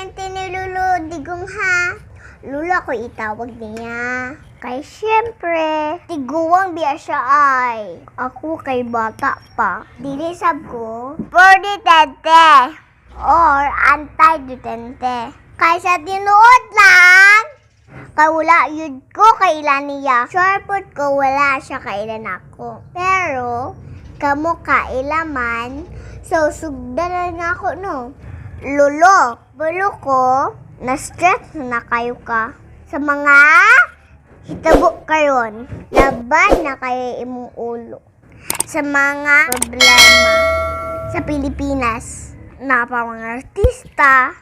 permente ni Lolo Digong ha. Lolo ako itawag niya. Kay syempre, tiguang biya siya ay. Ako kay bata pa. Dili sab ko, pro-Duterte or anti-Duterte. Kay sa tinuod lang, kay wala yun ko kailan niya. Sure pud ko wala siya kailan ako. Pero, kamo kaila man, so sugdan na ako, no. Lolo, bulo ko, na-stress na kayo ka. Sa mga hitabo karon, laban na kayo imong ulo. Sa mga problema sa Pilipinas, na pa mga artista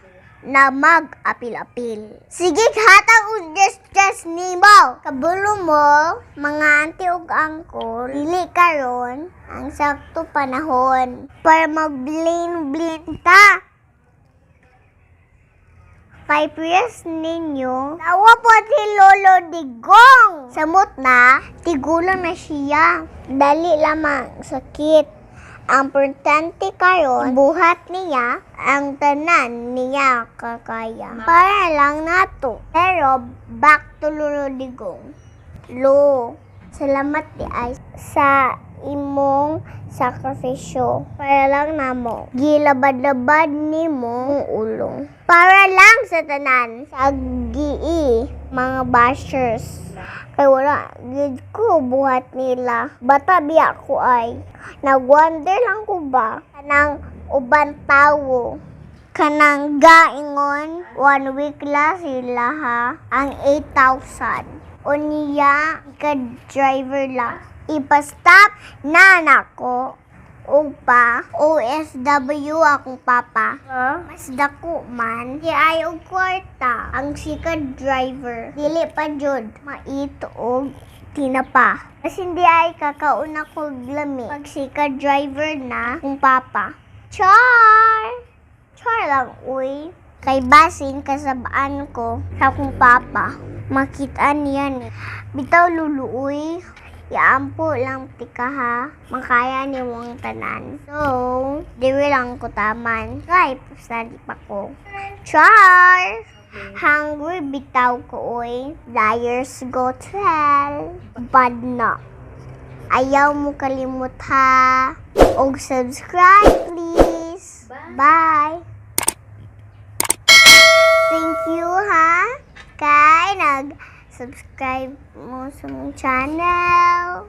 na mag-apil-apil. Sige, hatag og stress nimo. Kabulo mo, mga auntie ug uncle, dili karon ang sakto panahon para mag-blame-blame ta. Kay press ninyo, tawa po si Lolo Digong. Samot na, tigulang na siya. Dali lamang sakit. Ang importante karon, buhat niya ang tanan niya kakaya. Para lang nato. Pero back to Lolo Digong. Lo, salamat di ay sa imong sakripisyo. Para lang namo. Gilabad-labad nimo ang ulo. Para lang sa tanan. Sa gii, mga bashers. Kay wala gid ko buhat nila. Bata biya ko ay. Nag-wonder lang ko ba kanang uban tawo. Kanang gaingon, one week la sila ha, ang 8,000. Unya, ka-driver lang. Ipa-stop na nako upa OFW akong papa. Mas dako man, di ay og kwarta ang sika driver. Dili pa jud maito og tinapa. Mas hindi ay kakauna ko lami pag sika driver na kung papa. Char! Char lang, uy. Kay basin kasabaan ko sa akong papa. Makita niya ni. Bitaw luluoy. Iampo lang tika ha. Makaya ni mong tanan. So, diri lang ko taman. Kay study pa ko. Char! Hungry bitaw ko oy. Liars go to hell. Bad na. Ayaw mo kalimot ha. Og subscribe, please. Bye. Thank you ha. Kay nag-subscribe mo sa mong channel.